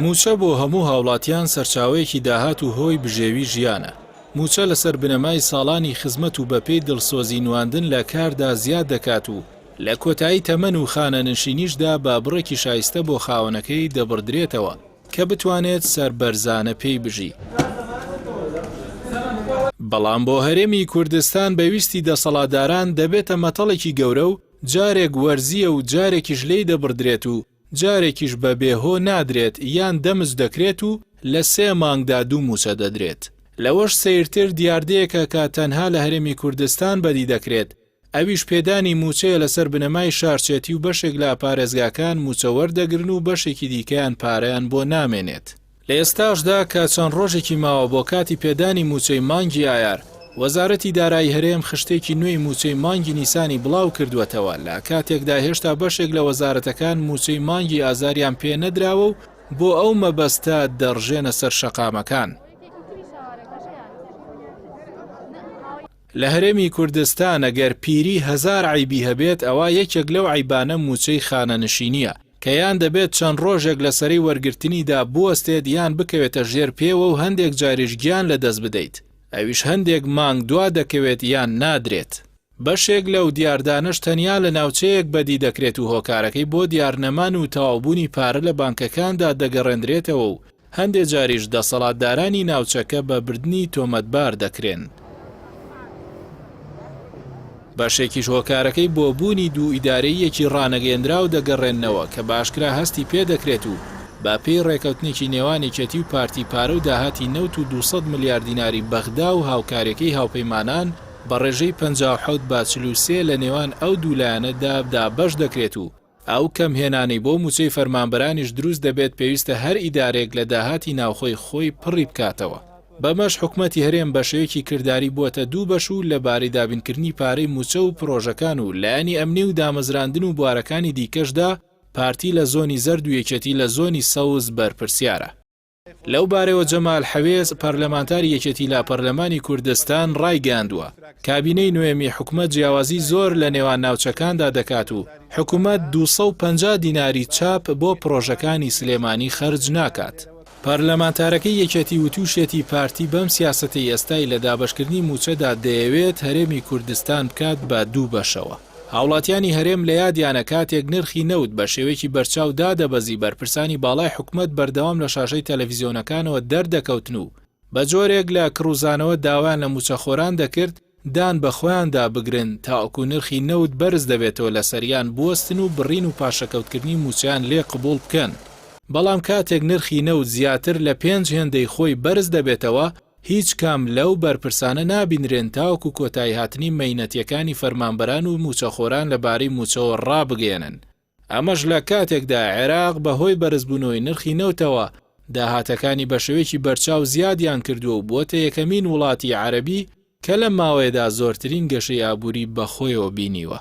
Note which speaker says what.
Speaker 1: مووچە بۆ هەموو هاوڵاتیان سەرچاوەیەکی داهات و هۆی بژێوی ژیانە. مووچە لەسەر بنەمای ساڵانی خزمەت و بەپێی دڵسۆزی نواندن لە کاردا زیاد دەکات و لە کۆتایی تەمەن و خانەنشینیشدا بە بڕێکی شایستە بۆ خاوەنەکەی دەبڕدرێتەوە کە بتوانێت سەربەرزانە پێی بژی. بەڵام بۆ هەرێمی کوردستان بە ویستی دەسەڵاتداران دەبێتە مەتەڵێکی گەورە و جارێک وەرزییە و جارێکیش لێی دەبڕدرێت و جارێکیش بە بێ هۆ نادرێت یان دەمج دەکرێت و لە سێ مانگدا دوو مووچە دەدرێت. لەوەش سەیرتر دیاردەیەکە کە تەنها لە هەرێمی کوردستان بەدی دەکرێت، ئەویش پێدانی مووچەیە لەسەر بنەمای شارچێتی و بەشێک لە پارێزگاکان مووچە وەردەگرن و بەشێکی دیکەیان پارەیان بۆ نامێنێت. لە ئێستاشدا کە چەند ڕۆژێکی ماوە بۆ کاتی پێدانی مووچەی مانگی ئایار، وەزارەتی دارایی هەرێم خشتێکی نوێی مووچەی مانگی نیسانی بڵاو کردووەتەوە، لە کاتێکدا هێشتا بەشێک لە وەزارەتەکان مووچەی مانگی ئازاریان پێ نەدراوە و بۆ ئەو مەبەستە دەڕژێنە سەر شەقامەکان. لە هەرێمی کوردستان ئەگەر پیری هەزار عەیبی هەبێت ئەوا یەکێک لەو عەیبانە مووچەی خانەنشینییە، کە یان دەبێت چەند ڕۆژێک لە سەرەی وەرگرتنیدا بوەستێت یان بکەوێتە ژێر پێوە و هەندێک جاریش گیان لەدەست بدەیت ئەویش هەندێک مانگ دوا دەکەوێت یان نادرێت. بەشێک لەو دیاردانەش تەنیا لە ناوچەیەک بەدی دەکرێت و هۆکارەکەی بۆ دیارنەمان و تەواوبوونی پارە لە بانکەکاندا دەگەڕێندرێتەوە و هەندێ جاریش دەسەڵاتدارانی ناوچەکە بە بردنی تۆمەتبار دەکرێن. بەشێکیش هۆکارەکەی بۆ بوونی دوو ئیدارەییەکی ڕانەگەیەندراو دەگەڕێننەوە کە بە ئاشکرا هەستی پێدەکرێت و بە پێی ڕێکەوتنێکی نێوان یەکێتی و پارتی پارە و داهاتی نەوت و 200 ملیار دیناری بەغدا و هاوکاریەکەی هاوپەیمانان بە ڕێژەی 57 بە 43 لە نێوان ئەو دوو لایەنەدا دابەش دەکرێت و ئەو کەمهێنانەی بۆ مووچەی فەرمانبەرانیش دروست دەبێت پێویستە هەر ئیدارەیەک لە داهاتی ناوخۆی خۆی پڕی بکاتەوە. بەمەش حکومەتی هەرێم بەشێوەیەکی کرداری بووەتە دوو بەش و لەبارەی دابینکردنی پارەی مووچە و پرۆژەکان و لایەنی ئەمنی و دامەزراندن و بوارەکانی دیکەشدا پارتی لە زۆنی زەرد و یەکێتی لە زۆنی سەوز بەرپرسیارە. لەو بارەوە جەمال حەوێز، پەرلەمانتاری یەکێتی لە پەرلەمانی کوردستان ڕایگەیاندووە، کابینەی نۆیەمی حکومەت جیاوازی زۆر لە نێوان ناوچەکاندا دەکات و حکومەت 250 دیناری چاپ بۆ پڕۆژەکانی سلێمانی خەرج ناکات. پەرلەمانتارەکەی یەکێتی وتوشیەتی پارتی بەم سیاسەتەی ئێستای لە دابەشکردنی مووچەدا دەیەوێت هەرێمی کوردستان بکات بە دوو بەشەوە. هاوڵاتیانی هەرێم لە یادیانە کاتێک نرخی نەوت بە شێوەیەکی بەرچاو دادەبەزی بەرپرسانی باڵای حکومەت بەردەوام لە شاشەی تەلەفیزیۆنەکانەوە دەردەکەوتن و بە جۆرێک لە کڕوزانەوە داوایان لە موچەخۆران دەکرد دان بە خۆیاندا بگرن تاوەکو نرخی نەوت بەرز دەبێتەوە لەسەریان بوەستن و بڕین و پاشەکەوتکردنی موچەیان لێ قبوڵ بکەن بەڵام کاتێک نرخی نەوت زیاتر لە پێنج هێندەی خۆی بەرز دەبێتەوە هیچ کام لەو بەرپرسانە نابینرێن تاوەکو کۆتاییهاتنی مەینەتیەکانی فەرمانبەران و مووچەخۆران لە بارەی مووچەوە ڕابگەیەنن. ئەمەش لە کاتێکدایە عێراق بە هۆی بەرزبوونەوەی نرخی نەوتەوە داهاتەکانی بە شێوەیەکی بەرچاو زیادیان کردووە و بووەتە یەکەمین وڵاتی عەرەبی کە لەم ماوەیەدا زۆرترین گەشەی ئابووری بەخۆیەوە بینیوە.